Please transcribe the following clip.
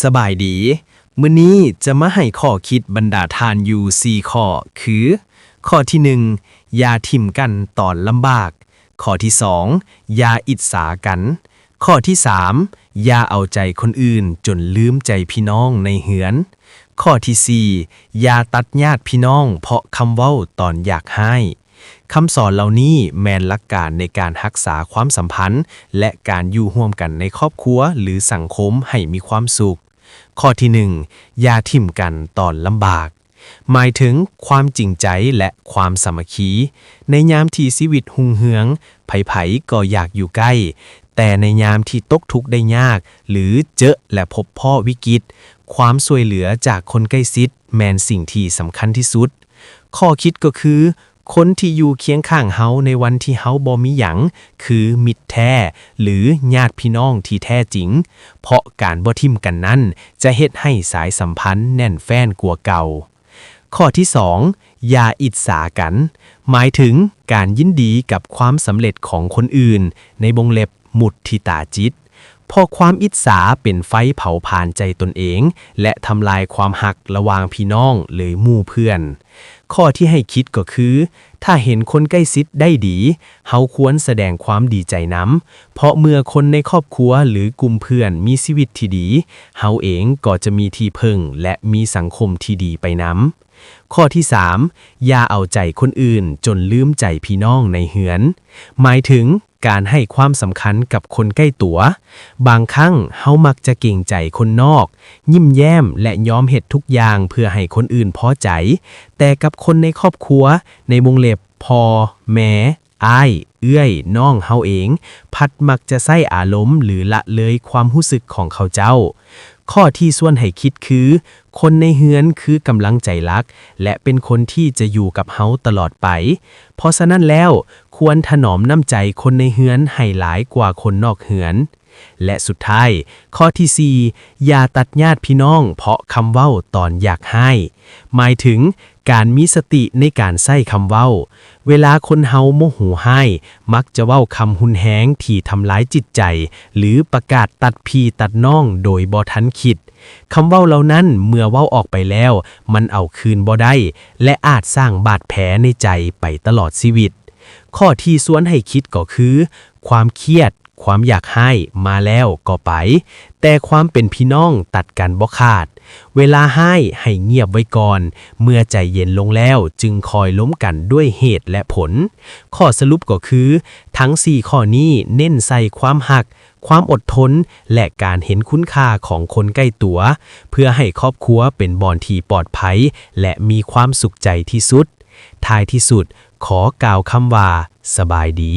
ສະບາຍດີ ມື້ນີ້ຈະມາໃຫ້ຂໍ້ຄິດບັນດາທ່ານຢູ່ສີ່ຂໍ້ ຄື ຂໍ້ທີໜຶ່ງ ຢ່າຖິ້ມກັນຕອນລຳບາກ, ຂໍ້ທີສອງ ຢ່າອິດສາກັນ, ຂໍ້ທີສາມ ຢ່າເອົາໃຈຄົນອື່ນຈົນລືມໃຈພີ່ນ້ອງໃນເຮືອນ, ຂໍ້ທີສີ່ ຢ່າຕັດຍາດພີ່ນ້ອງເພາະຄຳເວົ້າຕອນຢາກຮ້າຍ. ຄຳສອນເຫຼົ່ານີ້ແມ່ນຫຼັກການໃນການຮັກສາຄວາມສຳພັນ ແລະ ການຢູ່ຮ່ວມກັນໃນຄອບຄົວ ຫຼື ສັງຄົມໃຫ້ມີຄວາມສຸກ. ຂໍ້ທີໜຶ່ງ ຢ່າຖິ້ມກັນຕອນລຳບາກ ໝາຍເຖິງຄວາມຈິງໃຈ ແລະ ຄວາມສາມັກຄີ. ໃນຍາມທີ່ຊີວິດຮຸ່ງເຮືອງ, ໃຜໆກໍຢາກຢູ່ໃກ້, ແຕ່ໃນຍາມທີ່ຕົກທຸກໄດ້ຍາກ ຫຼື ເຈີະ ແລະ ພົບພໍ້ວິກິດ, ຄວາມຊ່ວຍເຫຼືອຈາກຄົນໃກ້ຊິດແມ່ນສິ່ງທີ່ສຳຄັນທີ່ສຸດ. ຂໍ້ຄິດກໍຄື ຄົນທີ່ຢູ່ຄຽງຂ້າງເຮົາໃນວັນທີ່ເຮົາບໍ່ມີຫຍັງ ຄືມິດແທ້ ຫຼື ຍາດພີ່ນ້ອງທີ່ແທ້ຈິງ, ເພາະການບໍ່ຖິ້ມກັນນັ້ນຈະເຮັດໃຫ້ສາຍສຳພັນແໜ້ນແຟ້ນກວ່າເກົ່າ. ຂໍ້ທີສອງ ຢ່າອິດສາກັນ ໝາຍເຖິງການຍິນດີກັບຄວາມສຳເລັດຂອງຄົນອື່ນ ໃນວົງເລັບ ມຸດທິຕາຈິດ ເພາະຄວາມອິດສາເປັນໄຟເຜົາຜານໃຈຕົນເອງ ແລະ ທຳລາຍຄວາມຮັກລະຫວ່າງພີ່ນ້ອງ ຫຼື ໝູ່ເພື່ອນ. ຂໍ້ທີ່ໃຫ້ຄິດກໍຄື ຖ້າເຫັນຄົນໃກ້ຊິດໄດ້ດີ, ເຮົາຄວນສະແດງຄວາມດີໃຈນຳ, ເພາະເມື່ອຄົນໃນຄອບຄົວ ຫຼື ກຸ່ມເພື່ອນມີຊີວິດທີ່ດີ, ເຮົາເອງກໍຈະມີທີ່ເພິ່ງ ແລະ ມີສັງຄົມທີ່ດີໄປນຳ. ຂໍ້ທີສາມ ຢ່າເອົາໃຈຄົນອື່ນຈົນລືມໃຈພີ່ນ້ອງໃນເຮືອນ ໝາຍເຖິງການໃຫ້ຄວາມສຳຄັນກັບຄົນໃກ້ຕົວ. ບາງຄັ້ງເຮົາມັກຈະເກງໃຈຄົນນອກ, ຍິ້ມແຍ້ມ ແລະ ຍອມເຮັດທຸກຢ່າງເພື່ອໃຫ້ຄົນອື່ນພໍໃຈ, ແຕ່ກັບຄົນໃນຄອບຄົວ ໃນວົງເລັບ ພໍ່, ແມ່, ອ້າຍ, ເອື້ອຍ, ນ້ອງເຮົາເອງ ພັດມັກຈະໃຊ້ອາລົມ ຫຼື ລະເລີຍຄວາມຮູ້ສຶກຂອງເຂົາເຈົ້າ. ຂໍ້ທີ່ຊວນໃຫ້ຄິດຄື ຄົນໃນເຮືອນຄືກຳລັງໃຈຫຼັກ ແລະ ເປັນຄົນທີ່ຈະຢູ່ກັບເຮົາຕະຫຼອດໄປ. ເພາະສະນັ້ນແລ້ວ, ຄວນຖະໜອມນ້ຳໃຈຄົນໃນເຮືອນໃຫ້ຫຼາຍກວ່າຄົນນອກເຮືອນ. ແລະ ສຸດທ້າຍ, ຂໍ້ທີສີ່ ຢ່າຕັດຍາດພີ່ນ້ອງເພາະຄຳເວົ້າຕອນຢາກຮ້າຍ ໝາຍເຖິງການມີສະຕິໃນການໃຊ້ຄຳເວົ້າ. ເວລາຄົນເຮົາໂມໂຫຮ້າຍ, ມັກຈະເວົ້າຄຳຮຸນແຮງທີ່ທຳລາຍຈິດໃຈ ຫຼື ປະກາດຕັດພີ່ຕັດນ້ອງໂດຍບໍ່ທັນຄິດ. ຄຳເວົ້າເຫຼົ່ານັ້ນເມື່ອເວົ້າອອກໄປແລ້ວ, ມັນເອົາຄືນບໍ່ໄດ້ ແລະ ອາດສ້າງບາດແຜໃນໃຈໄປຕະຫຼອດຊີວິດ. ຂໍ້ທີ່ຊວນໃຫ້ຄິດກໍຄື ຄວາມຄຽດ, ຄວາມຢາກຮ້າຍມາແລ້ວກໍໄປ, ແຕ່ຄວາມເປັນພີ່ນ້ອງຕັດກັນບໍ່ຂາດ. ເວລາຮ້າຍໃຫ້ງຽບໄວ້ກ່ອນ, ເມື່ອໃຈເຢັນລົງແລ້ວຈຶ່ງຄ່ອຍລົມກັນດ້ວຍເຫດ ແລະ ຜົນ. ຂໍ້ສະຫຼຸບກໍຄື ທັງສີ່ຂໍ້ນີ້ເນັ້ນໃສ່ຄວາມຮັກ, ຄວາມອົດທົນ ແລະ ການເຫັນຄຸນຄ່າຂອງຄົນໃກ້ຕົວ ເພື່ອໃຫ້ຄອບຄົວເປັນບ່ອນທີ່ປອດໄພ ແລະ ມີຄວາມສຸກໃຈທີ່ສຸດ. ທ້າຍທີ່ສຸດ, ຂໍກ່າວຄຳວ່າ ສະບາຍດີ.